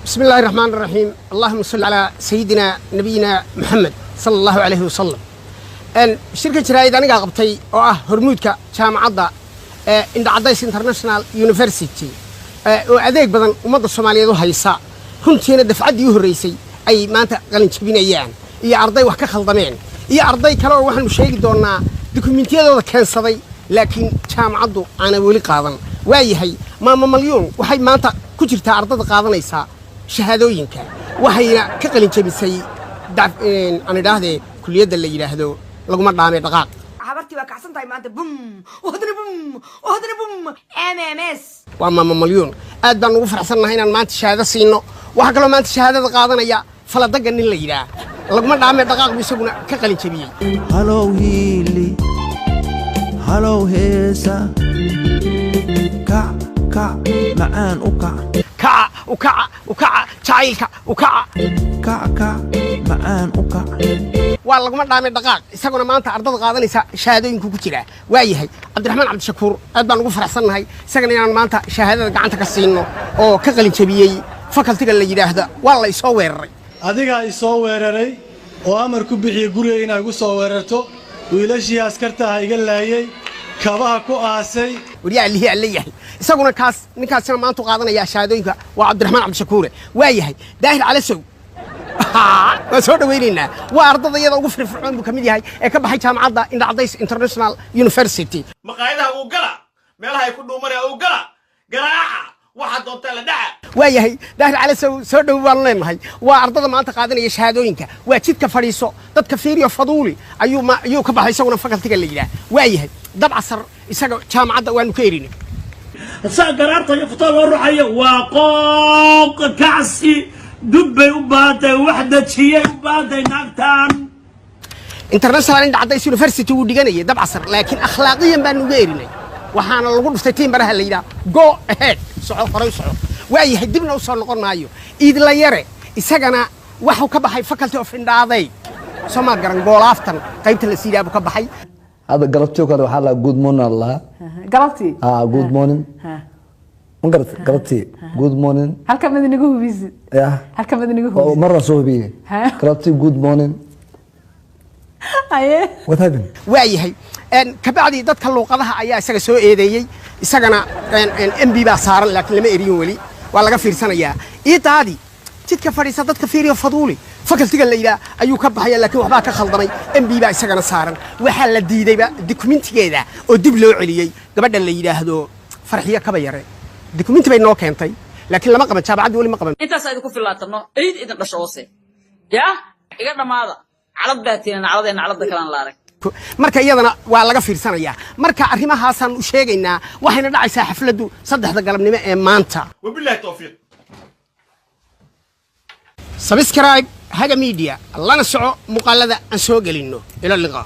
بسم الله الرحمن الرحيم، اللهم صل على سيدنا نبينا محمد صلى الله عليه وسلم. ان shirka jaraa'id anigaa qabtay oo ah hormuudka jaamacadda ee Indhacadays International University oo adeeg badan ummadda Soomaaliyeed u haysa, runtiina dafcaddii u horreysay ay maanta qalin jabinayaan, iyo arday wax ka khaldameen iyo arday kale oo waxaanu sheegi doonnaa dukumentiyadooda keensaday laakiin jaamacaddu aanay weli qaadan. Waayahay, Maama Malyuun waxay maanta ku jirtaa ardada qaadanaysaa shahaadooyinka, waxayna ka qalin jabisay aan idhaahdee kuliyadda la yidhaahdo laguma dhaamay dhaqaaq. Habartii waa kacsan tahay maanta, bum haddana, bum haddana, bum MMS. Waa Maama Malyuun, aad baan ugu faraxsannahay inaan maanta shahaado siino. Waxaa kaloo maanta shahaadada qaadanaya Faladaga nin la yidhaah, laguma dhaamay dhaqaaq buu isaguna ka qalin jabiyey. Halow hiili, halow heesa, kac kac macaan u kac. Kaca u kaca u kaca jacaylka u kaca. Kac kac macaan u kac. Waa laguma dhaamay dhaqaaq, isaguna maanta ardada qaadanaysa shahaadooyinku ku jira. Waa yahay Cabdiraxmaan Cabdishakuur, aad baan ugu faraxsannahay isagana inaan maanta shahaadada gacanta ka siino oo ka qalin jabiyey facultyga la yidhaahda waa la isoo weeraray. Adigaa i soo weeraray oo amar ku bixiyey guriga inaa igu soo weerarto, wiilashii askartaha iga laayey, kabaha ku aasay. Waryaa allihii alle yahay, isaguna kaas ninkaasina maantu qaadanaya shahaadooyinka waa Cabdiraxmaan Cabdishakuure. Waa yahay Daahir Calasow, waan soo dhawaynaynaa, waa ardada iyada ugu firfircoon buu ka mid yahay ee ka baxay jaamacadda Indhacadays International University. Maqaayadaha uu gala, meelaha ay ku dhuumanaya uu gala, garaaca, waxaa doontaa la dhaca. Waa yahay Daahir Calasow, soo dhow baanu leenahay. Waa ardada maanta qaadanaya shahaadooyinka. Waa jidka fadhiiso dadka fiiriyo faduuli ayuu ma ayuu ka baxay isaguna facultyga la yidhaah. Waa yahay Dabcasar, isaga jaamacadda waanu ka erinay. Saa garaarta iyo futaa loo ruxayo waa qooq kacsi, dub bay u baahan tahay, wax dajiyay u baahan tahay naagtan. International Indhacadays University wuu dhiganayay Dabcasar, laakiin akhlaaqiyan baanu uga erinay, waxaana lagu dhuftay tiimbaraha la yidhaha go ahead, soco, horay soco. Waa yahay, dibna u soo noqon maayo. Iidla Yare isagana waxuu ka baxay faculty of indhaaday, soo maad garan, goolaaftan qaybta la siidaa buu ka baxay. Hadda galabtii oo kale waxaa lahaa good morning aa lahaa. Galabtii? Ah, good morning, ma garat? Galabtii good morning. Halka mid inagu hubisid. Ya. Halka mid inagu oo hubisid. Marna soo hubiyey. Galabtii good morning. Haye. What happened? Waa yahay, kabacdi dadka luuqadaha ayaa isaga soo eedeeyey, isagana MB baa saaran laakiin lama eriyin, weli waa laga fiirsanayaa. Iidaadi jidka fadhiisa dadka fiiriyo faduuli facultyga la yidhaah ayuu ka baxaya, laakiin waxbaa ka khaldamay, MB baa isagana saaran. Waxaa la diidayba dukumentigeeda oo dib loo celiyey gabadha la yidhaahdo Farxiyo Kaba Yare. Dukumenti bay noo keentay laakiin lama qaban, jaamacaddi weli ma qaban. Intaas idinku filaatano, ciid idin dhasho hoose yaa iga dhammaada, calad baa tiina nacladee nacladda kalaan la arag. Marka iyadana waa laga fiirsanayaa. Marka arrimahaasaan u sheegaynaa, waxayna dhacaysaa xafladdu 3da galabnimo ee maanta. Wabillahi towfiiq. Subscribe Haga Media, lana soco muuqaalada aan soo gelinno. Ila liqaa.